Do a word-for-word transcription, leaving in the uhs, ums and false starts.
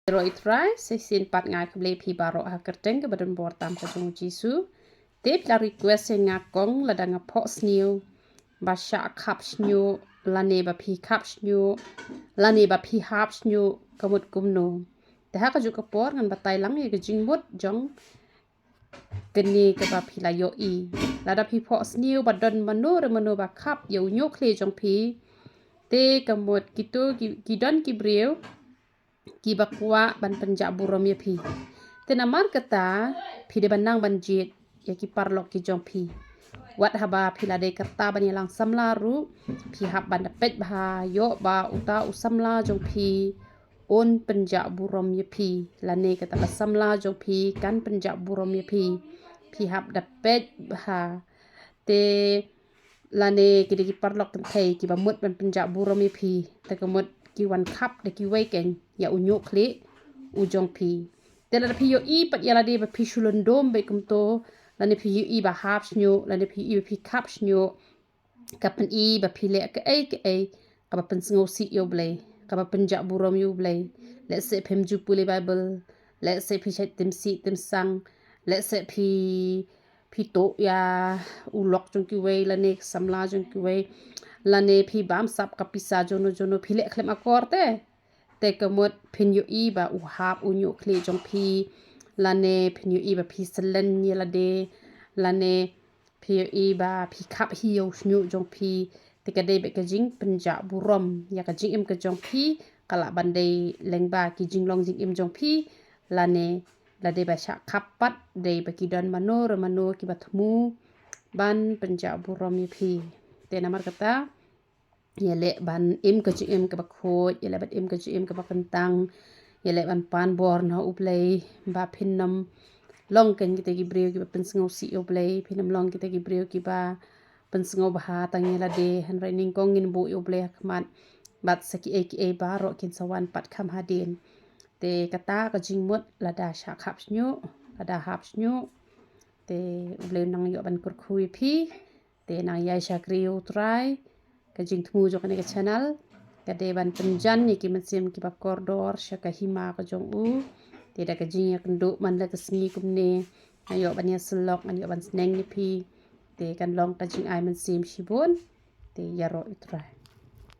Ïaroh ïa u Trai, sa shisien pat nga ai khublei ïa phi baroh ha ka kyrteng kaba don bor tam ka jong u Jisu. Te phi la request ïa nga kong lada nga phohsniew ba shah khap shñiuh lane ba phi khap shñiuh lane ba phi hap shñiuh ka mut kumno. Te ha kajuh ka por ngan batai lang ïa ka jingmut jong kane kaba phi la ïohi. Lada phi phohsniew ba don mano re mano ba khap ïa u ñiuh khlieh jong phi, te ka mut kito ki, ki don ki briew kiba kwah ban pynjah burom ïa phi. Te namar kata phi dei ban nang ban jied ïa ki paralok ki jong phi. Wat haba phi la dei ka rta ban ïalang samla ruh, phi hap ban da peit bha ïoh ba uta u samla jong phi un pynjah burom ïa phi lane kata ka samla jong phi kan pynjah burom ïa phi. Phi hap da peit bha. Te lane ki dei ki paralok kynthei kiba mut ban pynjah burom ïa phi, te ka mut ki wan khap da kiwei keiñ ïa u ñiuh khlieh u jong phi. Te lada phi ïohi pat ïa lade ba phi shu lyndum beit kumto, lane phi ïohi ba hap shñiuh lane phi ïohi ba phi khap shñiuh, ka pyni ba phi leh kaei kaei kaba pynsngewsih ïa u Blei, kaba pynjah burom ïa u Blei. Lehse phim ju pule Baibl, lehse phi shait tim sih tim sang, lehse phi phi tuh ïa u lok jong kiwei lane ka samla jong kiwei, lane phi bam sap ka pisa jono jono, phi leh khlem akor te. Te ka mut phin ïohi ba u hap u ñiuh khlieh jong phi, lane phin ïohi ba phi syllen ïa lade, lane phi ïohi ba phi khap hi ïa u shñiuh jong phi. Te ka dei beit ka jingpynjah burom ïa ka jingim ka jong phi, ka lah ban dei lyngba ki jinglong jingim jong phi, lane lada dei ba shah khap pat, dei ba ki don mano re mano kiba thmu ban pynjah burom ïa phi. Te namar kata ïaleh ban im ka jingim kaba khuid, ïaleh ban im ka jingim kaba kyntang, ïaleh ban pan bor na u Blei, ba phin ym long keiñ kita ki briew kiba pynsngewsih ïa u Blei, phin ym long kita ki briew kiba pynsngewbha tang ïa lade. Hynrei nyngkong ngin buh ïa u Blei ha khmat, bad sa kiei kiei baroh kin sa wan pat kham hadien. Te kata ka jingmut lada shah khap shñiuh, lada hap shñiuh, te u Blei u nang ïoh ban kyrkhu ïa phi. Te nang ïai shakri ïa u Trai. Ka jingthmu jong kane ka channel ka dei ban pynjan ïa ki mynsiem kiba kordor sha ka hima ka jong u. Te da ka jingïakynduh man la ka sngi kumne, ngan ïoh ban ïasyllok, ngan ïoh ban sneng ïa phi. Te kan long ka jingai mynsiem shibun. Te ïaroh ïa u Trai.